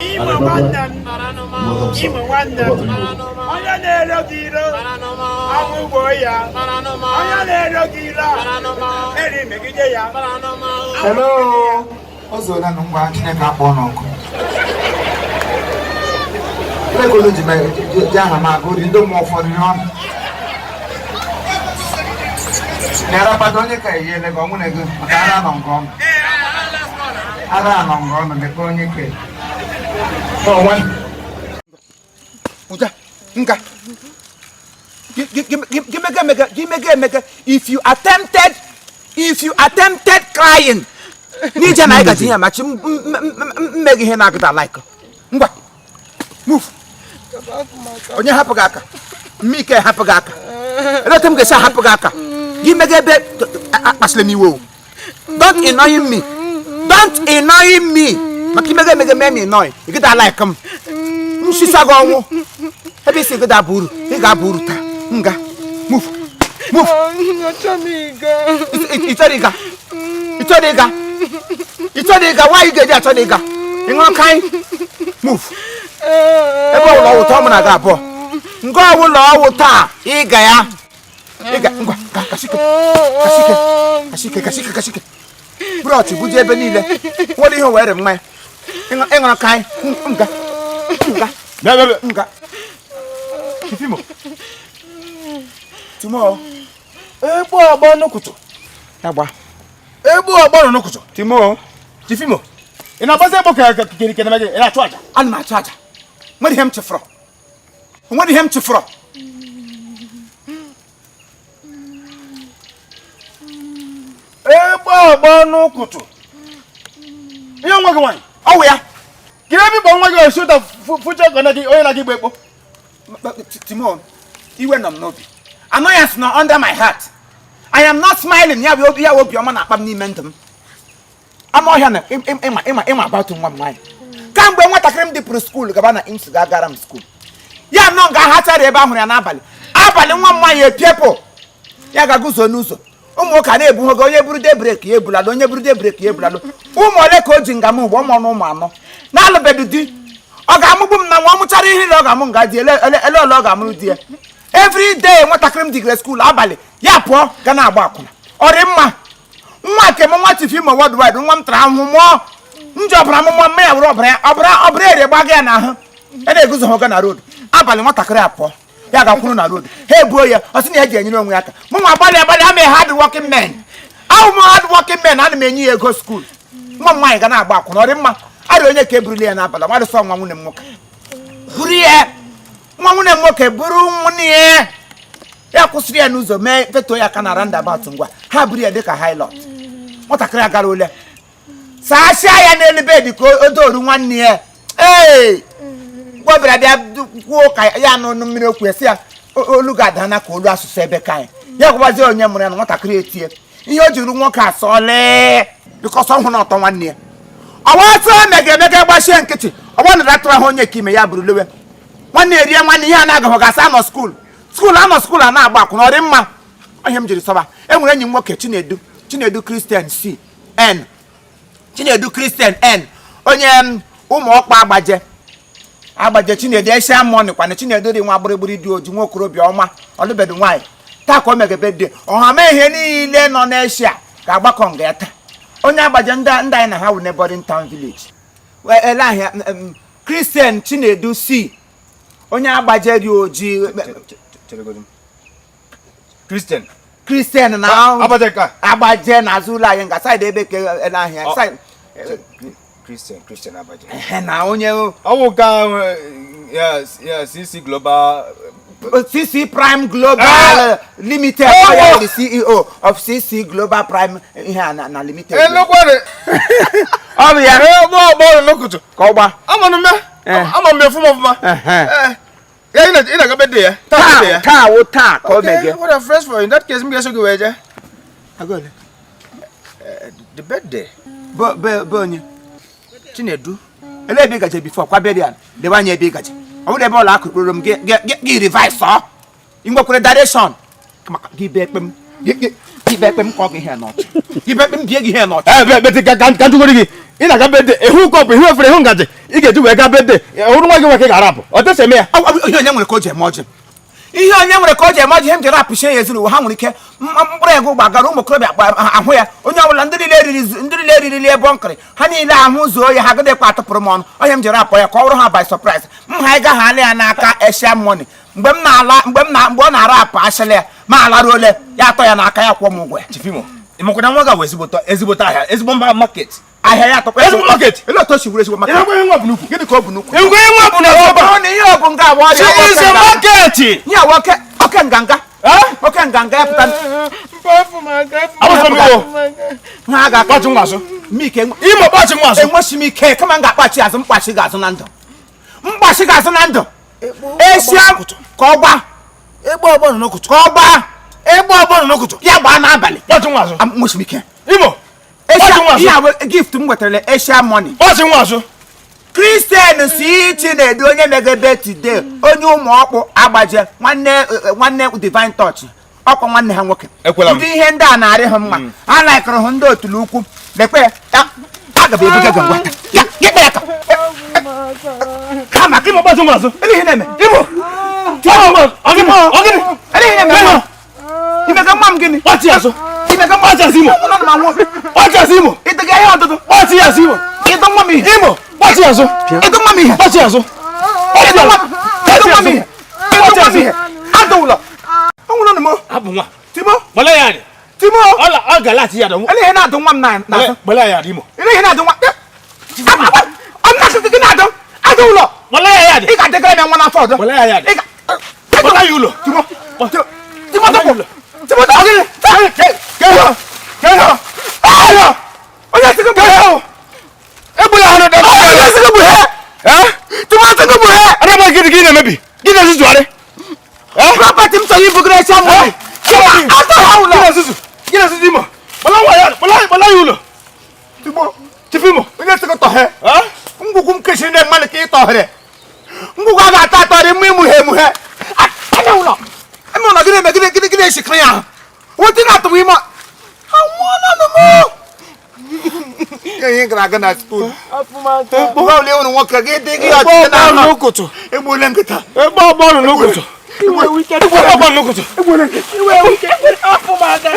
Imo nwanne m, Imo nwanne m, onye na-ero gị iro, anwụ gbuo ya. Onye na-ero gị iro a, eri megide ya. Hello. O zuola na ngwa Chineke akpọ n'ọkụ. Ebee ka unu ji ji aha m agụ uri ndị mmụọ ụfọdụ ihe ọnụ. Nyara kpata onye ka eyiele gị ọnwụ na ego maka ara nọ nke ọnụ. Ara nọ nke ọnụ lekwa onye ka onwe. Ụja nga gị mega emega gị mega emega if you attempted crying n'ije na anyị gaji ihe machi mmegị ihe na-agụda like ngwa move onye hapụ gị aka mmike hapụ gị aka eleta m ga-esi ahapụ gị aka gị mega ebe akpasịla m iwe o. Don't annoy me, don't annoy me, maka imega emega mee m annoy ị gịda like m nshisa gị ọnwụ ebe isi gịda aba uru ị ga-aba uru taa. Nga move, move. Ị chọrọ ịga, ị chọrọ ịga, ị chọrọ ịga. Nwaanyị ga-eji achọrọ ịga ị ṅụrụ kaị. Move. Ebe ọwụla ọwụ taa mụ na gị abụọ nga ọwụla ọwụ taa ịga ya ịga. Ngwa ga kasike kasike kasike kasike kasike bụrụ buje ebe niile nwere ihe were mmanya ịṅụrụ kaị. Nga nga. Bịa, bịa, bịa. Nga. Chief Imo. Timo. Egbu ọgbọ n'ụkụtụ. Ya gba. Egbu ọgbọ nọ n'ụkụtụ. Timo. Chief Imo. Ị na-agbazi egbo ka kere kere gị, ị na-achụ aja. Ana m achụ aja. Nwere ihe m chefụrụ, nwere ihe m chefụrụ. Egbu ọgbọ n'ụkụtụ. Ihe nwa gị nwaanyị. Ọwụ ya. Kiri ebe ịkpọ nwa gị osi ụta fụcha ka onye na-aga igba ekpo. Timo, iwe nọ m n'obi. Annoyance nọ under my heart. I am not smiling. Ya bụ obi ya obiọma na-akpa m n'ime ndụ m. Ama ọhịa na ịma ịma ịma about nwa m nwaanyị. Kamgbe nwatakịrị m dịpụrụ school gaba na imsu ga gara m school ya nọ nga ahachara ebe ahụrụ ya n'abalị abalị nwa m nwaanyị epiepụ ya ga-agụzo n'ụzọ ụmụ nwoke a na-ebu nwoke onye buru daybreak ya ebulalụ onye buru daybreak ya ebulalụ. Ụmụ ole ka o ji nga m ugbo ụmụ ọnụ ụmụ anọ na-alụbeghị di ọ ga-amụgbu m na nwa ọ mụchara ihe niile ọ ga-amụ nga di ele ele ele ole ọ ga-amụrụ di ya. Every day nwatakịrị m digere school abalị ya pụọ ga na-agba akwụna. Ọ dị mma nwa nke m nwa Chief Imo Worldwide nwa m tara ahụhụ mụọ m ji ọbara m mụọ mma ya were ọbara ya ọbara ọbara ere gbaga ya n'ahụ ya na-eguzo ha na road abalị nwatakịrị a pụọ ya ga-akwụrụ na road ha ebuo ya ọ sị na ya ji enyere onwe ya aka. Mụ nwa agbalị agbalị ama hard working men ahụ m hard working men ana m enye ya ego school nwa m nwaanyị ga na-agba akwụna. Ọ dị mma arịa onye ka eburuli ya n'abalị nwadị sọ nwa nwunye m nwoke buru ya nwa nwunye m nwoke buru nwunye ya ya kwụsịrị ya n'ụzọ mee fetuo ya aka na roundabout ngwa ha buru ya dịka hilux nwatakịrị agara ole saasịa ya n'elu bed ka o doru nwanne ya ee gwa bịara bịa kwuo ka ya n'ọnụ mmiri okwu ya sị ya olu ga-adana ka olu asụsụ ebe ka anyị ya gwabazie onye mụrụ ya na nwatakịrị etie ihe o jiri nwoke asọlee because ọ hụ na ọtọ nwanne ya ọwa ọsọ mega emega gbachie nkịtị ọgba nara atụrụ ahụ onye ka ime ya bụrụ lewe nwanne erie nwanne ihe a na-agaghị gasị anọ school school anọ school a na-agba akwụna. Ọ dị mma ihe m jiri sọba e nwere enyi m nwoke Chinedu, Chinedu Christian C N, Chinedu Christian N, onye m ụmụ ọkpa agbaje agbaje. Chinedu Asia money kwana Chinedu dị nwa gbịrịgbịrị dị oji nwa okorobịa ọma ọlụbedu nwaanyị taa ka o megebe dị ọha ma ihe niile nọ n'Asia ga-agbakọ nga ya taa onye agbaje ndị ndị anyị na ha wụ neighboring town village ele ahịa Christian Chinedu C onye agbaje dị oji. Christian. Christian na Agbaje nke a. Agbaje n'azụ ụlọ anyị nga side ebe ka ele ahịa side Christian, Christian Agbaje. Ehe, na onye Ọ bụ ka ya ya CC Global. CC Prime Global Ah! Limited. Oh, ọ ya oh. bụ the CEO of CC Global Prime ihe a na Limited. Elukwere. Ọ bụ ya. Egbu ọgbọ n'ụkụtụ. Ka ọ gba. Ama m ya. Ama m ya ọfụma ọfụma. Ehe. Ya ị na-aga birthday ya. Taa birthday Taa ya. taa wụ taa ka o Okay, mege. what a fresh for in that case m ga-eso gị wee jee. Agole. The birthday. Be be be onye. Chinedu. Ele ebe ị gaje before kwa burial debe anya ebe ị gaje. Ọ bụrụ ebe ụlọ akụ kpụrụ m gị gị gị revise ọ. Ị nwekwara direction. Maka gị be ekpe m gị gị gị be ekpe m kọ gị ihe n'ọchị. Gị be ekpe m bie gị ihe n'ọchị. Eh, bịa bịa ka ka njụgoro gị. Ị na-aga birthday, ịhụ kọpụ, ịhụ efere, ịhụ ngaji ị ga-eji wee gaa birthday, ọhụrụ nwa gị nwoke ga-arapụ ọ tesa eme ya. Ihe onye nwere ka o ji eme ọjị, ihe onye nwere ka o ji eme ọjị. Ihe m ji rapụchie ya ezinụlọ ha nwere ike mkpụrụ ego gbagara ụmụ okorobịa ahụ ya, onye ọbụla, ndị niile eriri, ndị niile eririli ebe nkịrị ha niile ahụ zuo ya, ha agịdịkwa atụpụrụ m ọnụ. Onye m ji rapụ ya ka ọ bụrụ ha by surprise. M ha ịga ha ala ya n'aka Asia money mgbe m na-ala, mgbe m na mgbe ọ na-arapụ asịlị ya ma alaruole ya, atọ ya n'aka ya, kwụọ m ụgwọ ya. Chief Imo, ịmakwana nwa gị wụ ezigbote ahịa, ezigbo mba market. Ahịa ya atọkwa. Ezigbo market. Ele otu o si wuru ezigbo market? Ịmakwa ihe nwa bụ n'ukwu? Gịnị ka ọ bụ n'ukwu? Ịmakwa ihe nwa bụ na Ọ bụrụ na ihe ọ bụ nga abụ ọrịa. She is a market. Ihe awụ oke oke nganga, oke nganga ya pụta. Awụsọ m iwo. Ha ga Kpachi nwa azụ. Mike. Imo, kpachi nwa azụ. Enweghị m ike, kama m ga-akpachi azụ, mkpachi ga-azụ na ndụ, mkpachi ga-azụ na ndụ. Esia ka ọ gbaa. Egbe ọgbọ nọ n'ụkụtụ. Ka ọ gbaa. Egbe ọgbọ nọ n'ụkụtụ. Ya gbaa n'abalị. Kpachi nwa azụ. Enweghị m ike. Imo. Asia. Kpachi nwa azụ. Ihe awụ gift m nwetara, Asia money. Kpachi nwa azụ. Christian si Chinedu, onye megebe today, onye ụmụ ọkpụ agbaje, nwanne nwanne Divine Touch, ọkwa nwanne ha nwoke. Ekwela m. Ụdị ihe ndị a na-arị ha mma, a laikụrụ hụ ndị otulu ukwu. Lekwe ya, aga m ebuga gị ngwa ya ya kpere aka kama. Imo, kpachi nwa azụ. Ele ihe na-eme. Imo. Kpachi nwa azụ. Ọ gịnị? Ọ gịnị? Ele ihe na-eme. Imega nwa m gịnị? Kpachi azụ. Imega nwa. Kpachi azụ, Imo. Nọ na m anwụ. Kpachi azụ, Imo. Ịdịga ihe ọdụdụ. Kpachi azụ, Imo. Ịdụ nwa m ihe. Imo, kpachi azụ. Ịdụ nwa m ihe. Kpachi azụ. Ịdụ nwa, ịdụ nwa m ihe. Ịdụ nwa m ihe. Adụ ụlọ ọnwụrụ nụ m. Hapụ nwa. Timo. Gbala ya anyị. Timo. Ọ la ọ ga-alaghachi ya dọ. Ele ihe na-adụ nwa m na n'azụ. Gbala ya adị, Imo. Ele ihe na-adụ nwa ọ na-asị gị na-adụ adụ ụlọ. Gbala ya adị. Ị ga-adịgara m ya nwa n'afọ ọzọ. Gbala ya adị. Ị ga Gbala ya ụlọ. Timo, Timo, tọpụ. Timo, tọpụ. Gịnị? Ke Onye sị gị bụ ihe? Egbula ha n'ụdọ. Onye sị gị bụ ihe? Timo sị gị bụ ihe? Adama, gịnị gị na-emebi? Gị na-ezuzugharị? Property m chọrọ ibugara Asia money. Atọ ha ụlọ. Gị na-ezuzu? Gị na-ezuzu, Imo? Gbala nwa ya, gbala gbala ya ụlọ. Timo. Chief Imo. Onye sị gị tọhe ngwugwu m kechiri ndị mmadụ ka ị tọhere ngwugwu a ga-atọ atọrị mma imughe emughe anya ụlọ eme ụlọ. Gịnị eme? Gịnị, gịnị, gịnị eshikiri ya ahụ wetin na-atụbụ ime anwụọla nụ m. Ihe gara aga na school mgbe ole ụlụ nwoke gị dị gị ọchịchị na ahụ N'ụkụtụ. Egbule nkịta. Egbe ọgbọ nọ n'ụkụtụ. Egbe ọgbọ nọ n'ụkụtụ. Iwe wike, afọ m aka.